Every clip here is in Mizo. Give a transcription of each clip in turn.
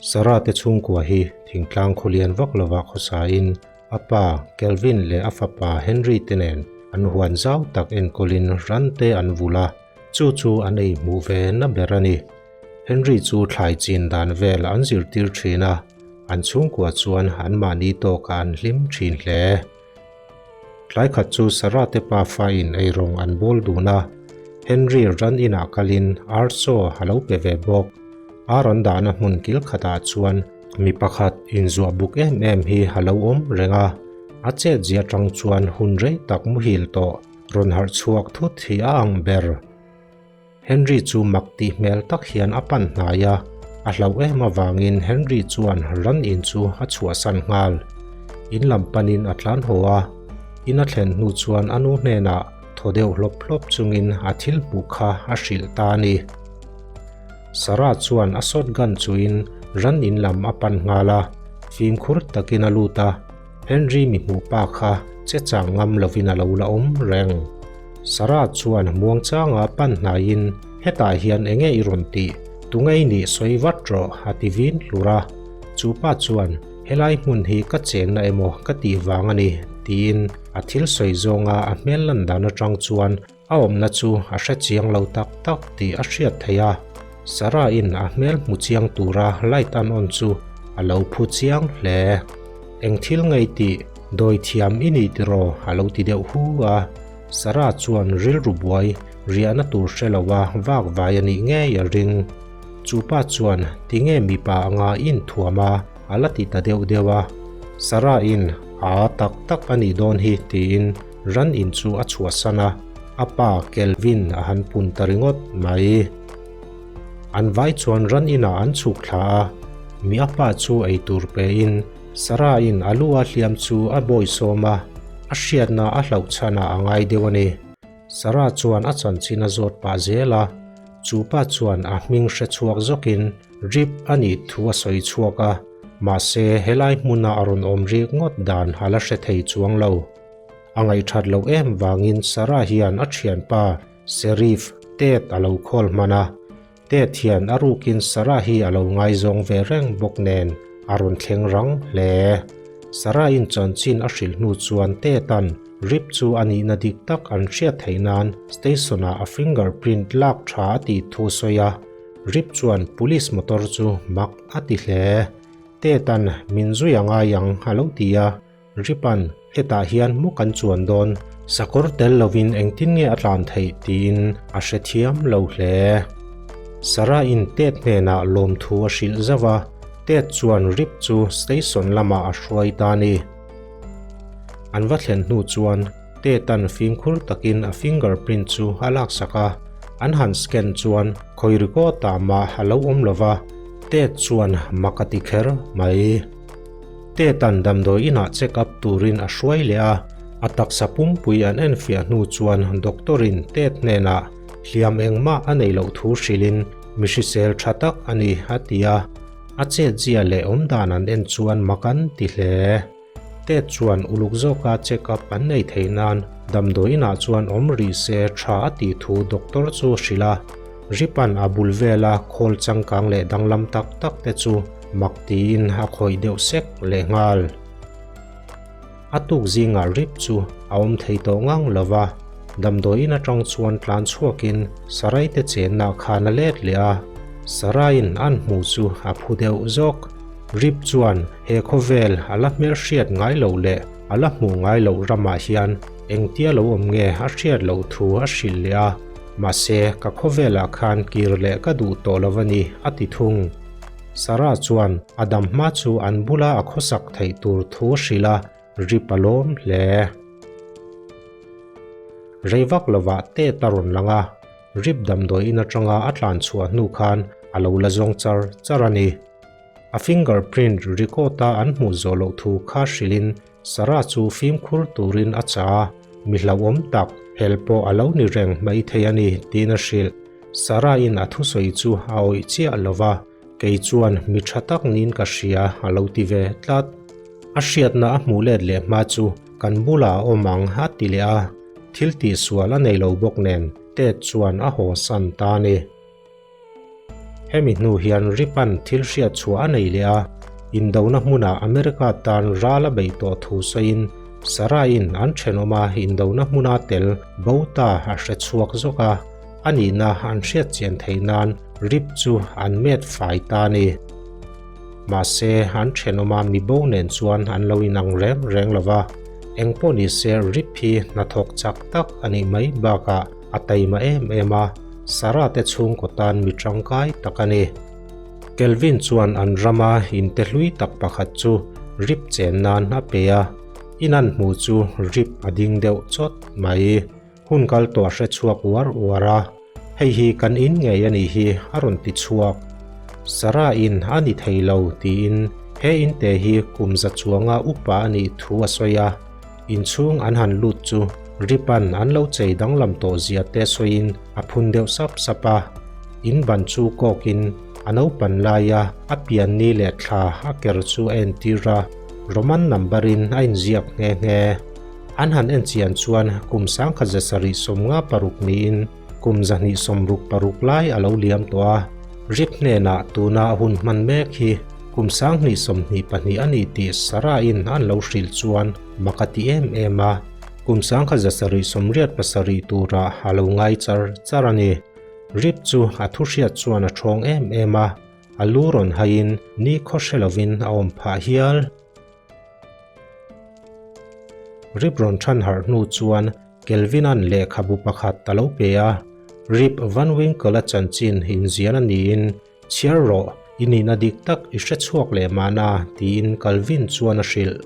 Sarah te chhungkua hi thingtlang khawlian vak lovah khawsain a pa Kelvin leh a fapa Henry te nen an huan zau tak enkawlin ran te an vulh a, chu chu an ei hmuh ve na ber a ni. Henry chu thlai chin dan vel an zirtir thin a, an chhungkua chuan anmahni tawkah an hlim thin hle. Tlai khat chu Sarah te pafa in eirawng an bawl dun a, Henry ran inah kalin ar chaw a lo pe ve bawk. Ar an dahna hmun kil khatah chuan mi pakhat inzuah buk em em hi a lo awm reng a, a chet zia tang chuan hun rei tak muhil tawh rawn harh chhuak thut hi a ang ber. Henry chu mak tih hmel tak hian a pan hnai a, a hlauh em avangin Henry chuan ran in chu a chhuahsan nghal. In lam panin a tlan haw a, in a thlen hnu chuan a nu hnenah thaw deuh hlawp hlawp chungin a thil hmuh kha a hrilh ta a ni. Sarah chuan a shotgun chuin ran in lam a pan nghal a, fimkhur takin a lut a, Henry mi hmuh pa kha che chang ngam lovin a lo la awm reng. Sarah chuan muangchanga pan hnaiin, Hetah hian enge i rawn tih? Tunge i nih sawi vat rawh, a ti vin hlur a. Chu pa chuan, Helai hmun hi ka chenna emaw ka tih vang a ni, tiin a thil sawi zawnga a hmel lan dan atang chuan a awmna chu a hre chiang lo tak tak tih a hriat theih a. Sarah-in a hmel hmu chiang tura light an on chu a lo phu chiang hle. Eng thil ngei tih dawi thiam i ni tiraw a lo ti deuh hu a. Sarah chuan rilru buai riahna tur hre lo a vak vai a nih ngei a ring. Chu pa chuan tinge mipa anga inthuam a a la ti ta deuh deuh a. Sarah-in a tak tak a nih dawn hi tiin ran in chu a chhuahsan a, a pa Kelvin a han pun ta ringawt mai. An vai chuan ran inah an chhuk thla a, mi a pa chu ei tur pein Sarah-in a lu a hliam chu a bawi sawm a, a hriatna a hlauh chhanah a ngai deuh a ni. Sarah chuan a chanchin a zawt pah zel a, chu pa chuan a hming hre chhuak zawkin Rip a nih thu a sawi chhuak a, mahse helai hmuna a rawn awm rik ngawt dan a la hre thei chuang lo. A ngaihthat loh em vangin Sarah hian a thianpa Sheriff Ted a lo call hman a, Ted hian a rukin Sarah hi a lo ngaizawng ve reng bawk nen a rawn thleng rang hle. Sarah-in chanchin a hrilh hnu chuan Ted-a'n Rip chu a nihna dik tak an hriat theih nan station-ah a fingerprint lak tha a tih thu a sawi a, Rip chuan police motor chu mak a ti hle. Ted-a'n min zui a ngai ang a lo ti a. Ripan, hetah hian mu kan chuan dawn, sakawr tel lovin engtin nge a tlan theih tiin a hrethiam lo hle. Sarah-in Ted hnenah lawmthu a hrilh zauh a, Ted chuan Rip chu station lamah a hruai ta a ni. An va thlen hnu chuan Ted-a'n fimkhur takin a fingerprint chu a laksak a, an han scan chuan khawi rikawtah mah a lo awm lo va, Ted chuan mak a ti kher mai. Tetan damdawi inah check up turin a hruai leh a, a taksa pumpui an enfiah hnu chuan doctor in Tet hnenah hliam engmah a nei loh thu hrilhin mi hrisel tha tak a ni a ti a, a chetzia leh awmdan an en chuan mak an ti hle. Tet chuan uluk zawka check up an nei thei nan damdawi inah chuan awm rih se tha a tih thu doctor chu a hrilh a, Ripan a bul vela khawl changkang leh danglam tak tak te chu Mak tiin a khawih deuh sek leh nghal. A tuk zingah rip chu a awm thei tawh ngang lo va, damdawiin atang chuan tlan chhuakin Sarai te chenna khan a let leh a, Saraiin an hmuh chu a phu deuh zawk. Rip chuan he khawvel a la hmelhriat ngai loh leh a la hmuh ngai loh ramah hian engtia lo awm nge a hriat loh thu a hrilh leh a, mahse ka khawvelah khan kir leh ka duh tawh lo a ni a ti thung. Sarah chuan a dam hma chu an bula a khawsak theih tur thu a hrilh a, rip a lawm hle. Rei vak lovah Ted a rawn lang a, rip damdawiin atanga a tlan chhuah hnu khan a lo la zawng char char a ni. A fingerprint record-a an hmuh zawh loh thu kha hrilhin Sarah chu fimkhur turin a chah a, mi hlauhawm tak, hel pawh a lo ni reng maithei a ni, tiin a hrilh. Sarah-in a thusawi chu a awih chiah lo va, kei chuan mi tha tak niin ka hria a lo ti ve tlat. A hriatna a hmuh let leh hma chu kan bulah a awm ang a ti leh a, thil tihsual a nei lo bawk nen Ted chuan a haw san ta a ni. Hemi hnu hian Rip-a'n thil hriat chhuah a nei leh a, indona hmunah America tan ral a beih tawh thu sawiin Sarah-in an thenawma indona hmuna tel bo ta a hre chhuak zawk a, a nihna an hriat chian theih nan Rip chu an met fai ta a ni. Mahse, an thenawma mibo nen chuan an lo inang reng reng lo va, engpawh nise Rip hi hnathawk chak tak a nih mai bakah a taima em em a, Sarah te chhungkaw tan mi tangkai tak a ni. Kelvin chuan an rama inte hlui tak pakhat chu Rip chen nan a pe a, in an hmuh chu Rip a ding deuh chawt mai. Hun kal tawh a hre chhuak uar uar a, Hei hi kan in ngei a nih hi a rawn ti chhuak. Sarah in a ni thei lo tiin he inte hi kum za chuanga upa a nih thu a sawi a, inchhung an han lut chu Rip-a'n an lo chei danglam tawh zia te sawiin a phun deuh sap sap a, in ban chu kawkin a naupan laia a pian ni leh thla a ker chu a entir a, Roman number-in a inziak nghe nghe. An han en chian chuan kum 1776 niin kum 266 lai a lo liam tawh a, Rip hnenah tuna a hun hman mek hi kum 2022 a ni tih Sarah-in an lo hrilh chuan mak a ti em em a, kum 1787 turah a lo ngai char char a ni. Rip chu a thu hriat chuan a ṭhawng em em a, a lu rawn haiin ni khaw hre lovin a awm phah hial. Rip rawn chhan harh hnu chuan Kelvin-a'n lehkhabu pakhat a lo pe a, Rip Van Winkle-a chanchin inzian a niin, Chhiar rawh, i nihna dik tak i hre chhuak leh mahna, tiin Calvin chuan a hrilh.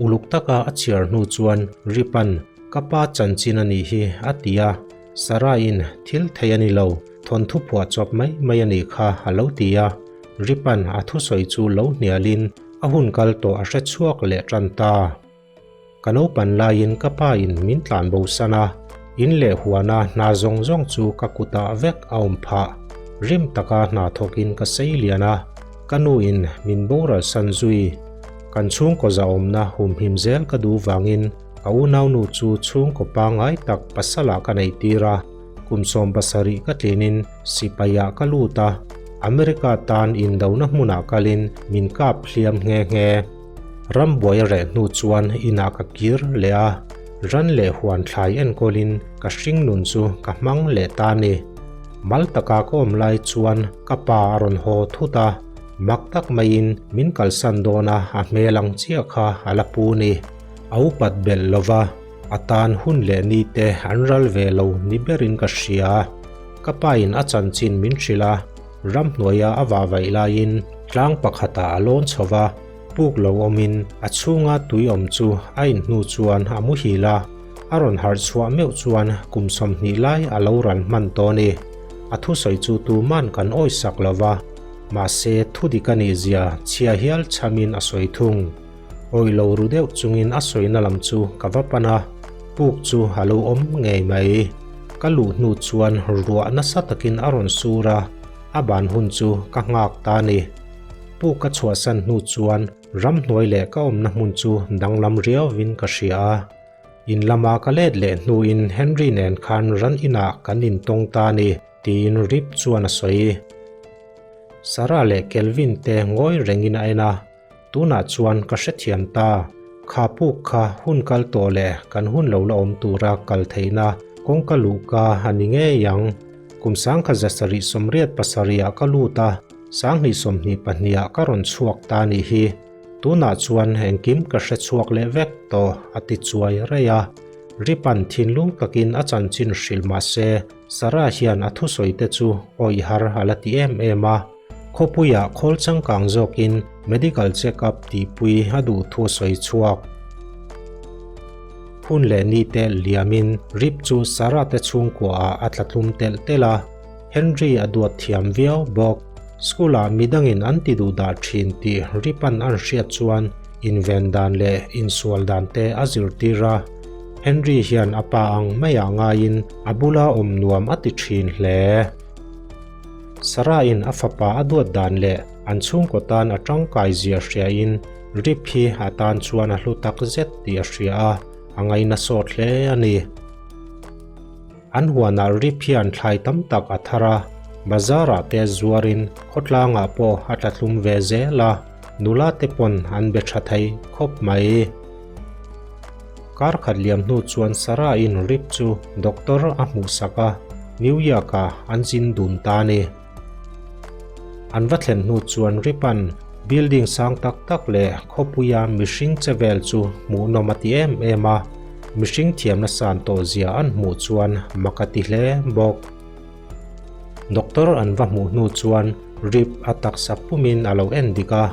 Uluk taka a chhiar hnu chuan Rip-a'n, Ka pa chanchin a nih hi, a ti a. Sarah-in, Thil thei a ni lo, thawnthu phuah chawp mai mai a nih kha, a lo ti a. Rip-a'n a thusawi chu lo hnialin, A hun kal tawh a hre chhuak leh tan ta. Ka naupan laiin ka pa in min tlan bo san a, in leh huana hna zawng zawng chu ka kutah vek a awm phah. Rim taka hna thawkin ka sei lian a, ka nu in min boral san zui. Kan chhungkaw zahawmna humhim zel ka duh vangin ka unaunu chu chhungkaw pangngai tak pasalah ka neih tir a. Kum 70 ka tlinin sipaiah ka lut a, America tan indona hmunah kalin min kap hliam nghe nghe. Rambuai a reh hnu chuan inah ka kir leh a, ran leh huan thlai enkawlin ka hring nun chu ka hmang leh ta a ni. Mal taka ka awm lai chuan ka pa a rawn haw thut a, mak tak maiin min kalsan dawn a, a hmel ang chiah kha a la pu ni. A upat belh lova. A tan hun leh ni te an ral ve lo ni berin ka hria. Ka pain a chanchin min hrilh a, ramhnuaia a vahvaih laiin tlang pakhatah a lawn chho va, puk lo awmin a chhunga tui awm chu a inhnu chuan a muhil a, a rawn harh chhuah meuh chuan kum 20 lai a lo ral hman tawh a ni. A thusawi chu tuman kan awisak lo va, mahse thudik a nihzia chhia hial chhamin a sawi thung. Awih lo ru deuh chungin a sawina lam chu ka va pan a, puk chu a lo awm ngei mai. Ka luh hnu chuan ruah nasa takin a rawn sur a, a ban hun chu ka nghak ta a ni. Puk ka chhuahsan hnu chuan ramhnuai leh ka awmna hmun chu danglam riauvin ka hria a. In lama ka let leh hnuin Henry nen khan ran inah kan intawng ta a ni, tiin Rip chuan a sawi. Sarah leh Kelvin te ngawi rengin a en a. Tunah chuan ka hrethiam ta, kha puk kha hun kal tawh leh kan hun lo la awm tura kal theihna kawngka luhka a ni ngei ang. Kum 1787 ah ka lut a, 2022 ah ka rawn chhuak ta a nih hi. Tunah chuan engkim ka hre chhuak leh vek tawh a ti chuai raih a. Ripan thinlung takin a chanchin hrilh mah se, Sarah hian a thusawi te chu awih har a la ti em em a. Khawpuiah khawl changkang zawkin medical check up tihpui a duh thu a sawi chhuak. Hun leh ni te liamin Rip chu Sarah te chhungkuaah a tla tlum telh telh a, Henry a duat thiam viau bawk. School-ah midangin an ti duh dah thin tih Rip-a'n an hriat chuan inven dan leh insual dan te a zirtir a. Henry hian a pa ang maiah ngaiin a bula awm nuam a ti thin hle. Sarah-in a fapa a duat dan leh an chhungkaw tan a tangkai zia hriain Rip hi a tan chuan a hlu tak zet tih a hria a, a ngaina sawt hle a ni. An huanah Rip hian thlai tam tak a thar a, Bazar-ah te zuarin khawtlangah pawh a tla tlum ve zel a, nula te pawn an be tha thei khawp mai. Kar khat liam hnu chuan Sarah-in Rip chu doctor a hmuhsak a, New York-ah an zin dun ta a ni. An va thlen hnu chuan Rip-a'n building sang tak tak leh khawpuia mihring che vel chu hmuhnawm a ti em em a, mihring thiamna san tawh zia an hmuh chuan mak a ti hle bawk. Doctor an va hmuh hnu chuan Rip a taksa pumin a lo en dik a,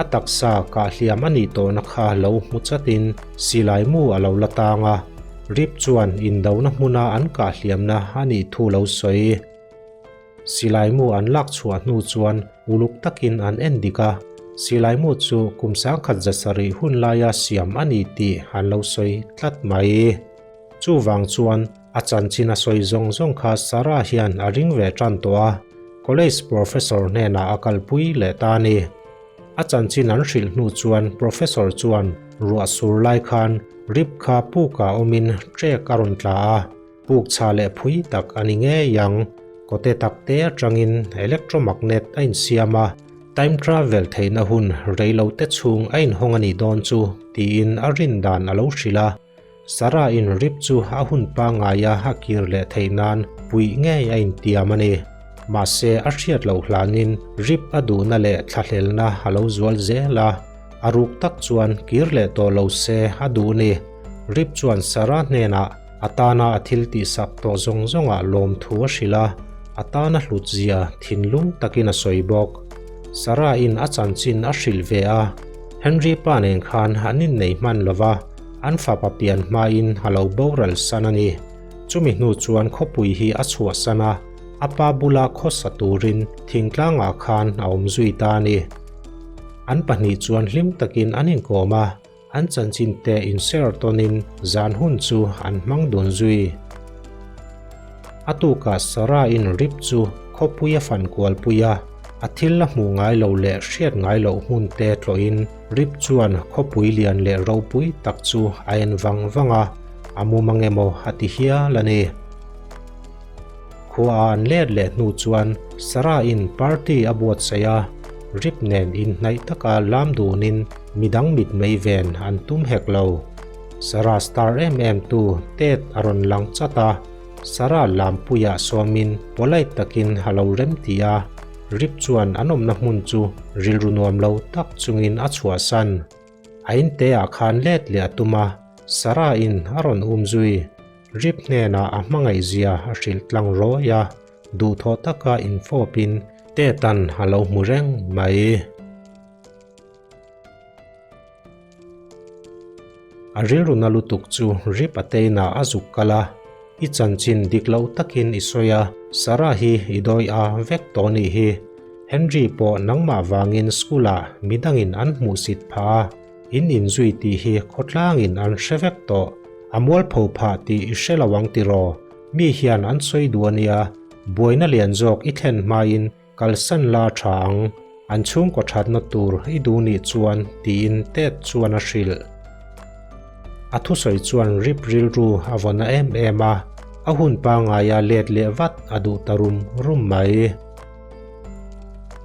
a taksa kah hliam a nih tawhna kha lo hmu chatin silai mu a lo la tang a, Rip chuan indona hmuna an kah hliamna a nih thu lo sawi. Silai mu an lak chhuah hnu chuan uluk takin an en dik a, silai mu chu kum 1700 hun laia siam a ni tih an lo sawi tlat mai. Chuvang chuan a chanchin a sawi zawng zawng kha Sarah hian a ring ve tan tawh a, college professor hnenah a kalpui leh ta a ni. A chanchin an hrilh hnu chuan professor chuan ruah sur lai khan rip kha pukah awmin trek a rawn tla a, Puk chha leh phui tak a ni ngei ang. Kawte tak te atangin electromagnet a insiam a, time travel theihna hun reilo te chhung a inhawng a nih dawn chu tiin a rin dan a lo hrilh a. Sarah in rip chu a hun pangaia a kir leh theih nan puih ngei a intiam a ni. Mahse a hriat loh hlanin rip a duhna leh thlahlelna a lo zual zel a, a ruk tak chuan kir leh tawh lo se a duh ni. Rip chuan Sarah hnenah A tana a thil tihsak tawh zawng zawngah lawmthu a hrilh a, a tana hlutzia thinlung takin a sawi bawk. Sarah-in a chanchin a hrilh ve a, Henry pa nen khan an innei hman lo va, an fapa pian hmain a lo boral san a ni. Chumi hnu chuan khawpui hi a chhuahsan a, a pa bula khawsa turin thingtlangah khan a awm zui ta a ni. An pahnih chuan hlim takin an inkawm a, An chanchin te inshare tawnin zan hun chu an hmang dun zui. A tukah Sarah-in Rip chu khawpui a fan kualpui a, a thil la hmuh ngai lo leh hriat ngai loh hmun te tlawhin Rip chuan khawpui lian leh ropui tak chu a en vang vang a, a mumang emaw a ti hial a ni. Khua a an let leh hnu chuan Sarah-in party a buatsaih a, Rip nen inhnaih taka lam dunin midang mitmei ven an tum hek lo. Sarah star em em tu Ted a rawn lang chat a, Sarah lampuiah sawmin polite takin a lo rem ti a, Rip chuan an awmna hmun chu rilru nuam lo tak chungin a chhuahsan. A inte ah khan let leh a tum a, Sarah-in a rawn um zui. Rip hnenah a hmangaihzia a hrilh tlang rawi a, duhthawh taka infawpin Tetan a lo hmu reng mai. A rilru na lutuk chu Rip a teinah a zuk kal a, I chanchin dik loh takin i sawi a, Sarah hi i dawi a vek tawh nih hi. Henry pawh nangmah vangin school-ah midangin an hmuhsit phah a, In inzui tih hi khawtlangin an hre vek tawh. A mualpho phah tih i hre lo ang tiraw? Mi hian an sawi duh a nia, buaina lian zawk i thlen hmain kalsan la tha ang, an chhungkaw thatna tur i duh nih chuan tiin Ted chuan a hrilh. A thusawi chuan Rip rilru a vaw na em em a, a hun pangaia let leh vat a duh ta rum rum mai.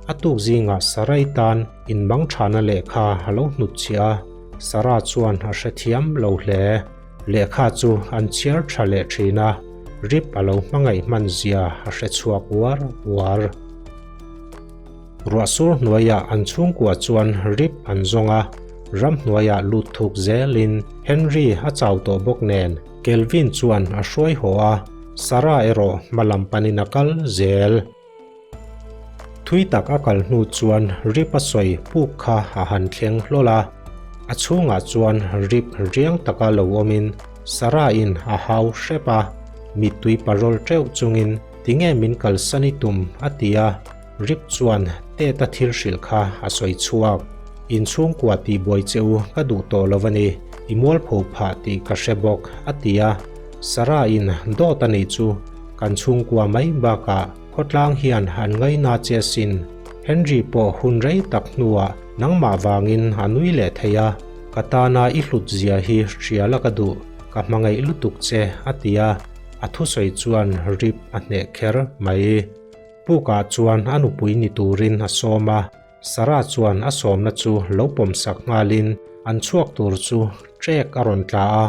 A tuk zingah Sarai tan inbang thana lehkha a lo hnutchhiah a, Sarah chuan a hrethiam lo hle. Lehkha chu an chhiar tha leh thin a, Rip a lo hmangaih hman zia a hre chhuak uar uar. Ruahsur hnuaiah an chhungkua chuan Rip an zawng a, ramhnuaiah lut thuk zelin Henry a chau tawh bawk nen Kelvin chuan a hruai haw a, Sarah erawh hma lam panin a kal zel. Thui tak a kal hnu chuan Rip a sawi puk kha a han thleng hlawl a, a chhungah chuan Rip riang taka lo awmin Sarah-in a hau hrep a, mittui parawl teuh chungin tinge min kalsan i tum a ti a, Rip chuan Ted-a thil hrilh kha a sawi chhuak. Inchhungkua tihbuai che u ka duh tawh lo a ni, i mualpho phah tih ka hre bawk a ti a, Sarah-in dawt a nih chu kan chhungkua mai bakah khawtlang hian an ngaina che asin. Henry pawh hun rei tak hnuah nangmah vangin a nui leh thei a, ka tana i hlut zia hi hria la ka duh, ka hmangaih lutuk che a ti a, a thusawi chuan rip a hneh kher mai. Pukah chuan a nupui ni turin a sawm a, Sarah chuan a sawmna chu lo pawmsak nghalin an chhuak tur chu trek a rawn tla a,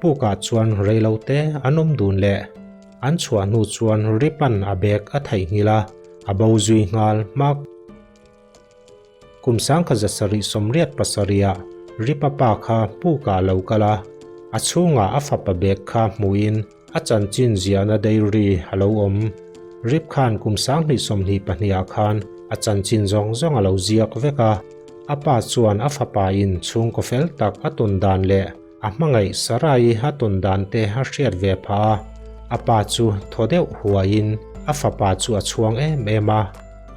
pukah chuan reilote an awm dun leh. An chhuah hnu chuan Rip-a'n a bag a theihnghilh a, a bo zui nghal hmak. Kum 1787-ah Rip-a pa kha pukah a lo kal a, a chhungah a fapa bag kha hmuhin a chanchin ziahna diary a lo awm. Rip khan kum 2022-ah khan a chanchin zawng zawng a lo ziak vek a, a pa chuan a fapa in chhungkaw fel tak a tawn dan leh a hmangaih Sarai a tawn dan te a hriat ve phah a, a pa chu thaw deuh huaiin a fapa chu a chhuang em em a,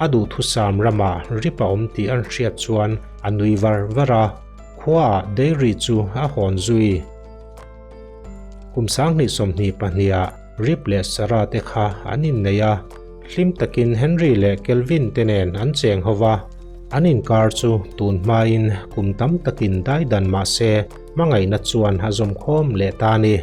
a duhthusam ramah rip a awm tih an hriat chuan a nui var var a, khuaah diary chu a hawn zui. Kum 2022-ah Rip leh Sarah te kha an innei a, hlim takin Henry leh Kelvin te nen an cheng ho va, an inkar chu tun hmain kum tam takin daidan mah se hmangaihna chuan a zawmkhawm leh ta a ni.